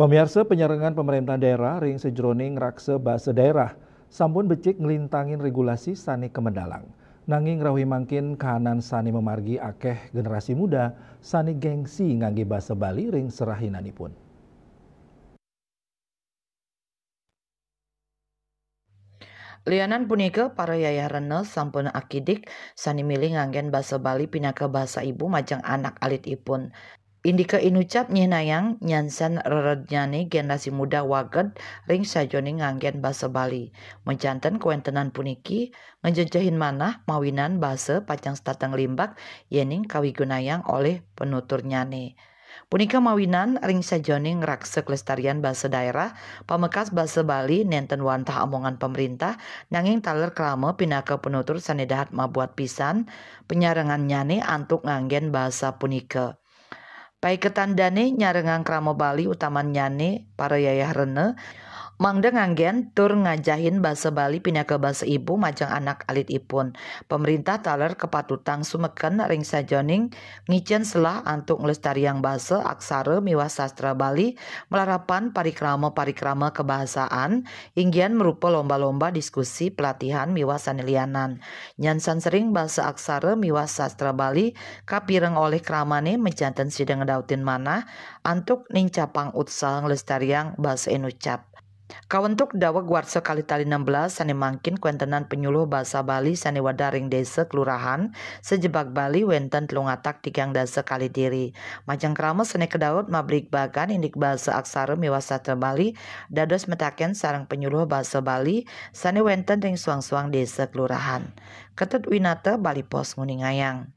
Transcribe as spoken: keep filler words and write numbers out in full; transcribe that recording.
Pamiarsa, panyarengan pamarentah daerah ring sajroning raksa basa daerah sampun becik nglintangin regulasi sane kamedalang. Nanging rauh mangkin kahanan sane mamargi akeh generasi muda sane gengsi ngangge basa Bali ring serahinanipun. Lianan punika, para yayah rena sampun akidik sane milih nganggen basa Bali pinaka basa ibu majeng anak alitipun. Indika inucap nyihnayang nyansan rerednyane generasi muda waged ring sajeroning nganggen basa Bali. Majanten kawentenan puniki ngejejehin manah mawinan basa pacang setata nglimbak yening kawigunayang olih penuturnyane. Punika mawinan ring sajeroning ngraksa kelestarian basa daerah, pamekas basa Bali nenten wantah amongan pamerintah, nanging taler krama pinaka penutur sane dahat mabuat pisan panyarengannyane antuk nganggen basa punika. Paiketan dane nyarengang krama Bali utamannyane para yayah rena, mangda nganggen tur ngajahin basa Bali pinaka basa ibu majeng anak alitipun. Pamerintah taler kapatutang sumeken ring sajeroning ngicen selah antuk nglestariang basa, aksara miwah sastra Bali, malarapan parikrama-parikrama kabahasaan, inggian marupa lomba-lomba diskusi, pelatihan miwah sane lianan. Nyansan sering basa aksara miwah sastra Bali kapireng olih kramane majanten sida ngedautin manah antuk nincapang utsaha nglestariang basa inucap. Kawentuk daweg warsa kalih tali enam belas sane mangkin kawentenan panyuluh basa Bali sane wada ring desa kelurahan sajebag Bali wenten telung atak tigang dasa kalih diri. Majeng krama sane kadaut mabligbagan indik basa aksara miwah sastra Bali dados mataken sareng panyuluh basa Bali sane wenten ring suang-suang desa kelurahan. Ketut Winata, Bali Post nguningayang.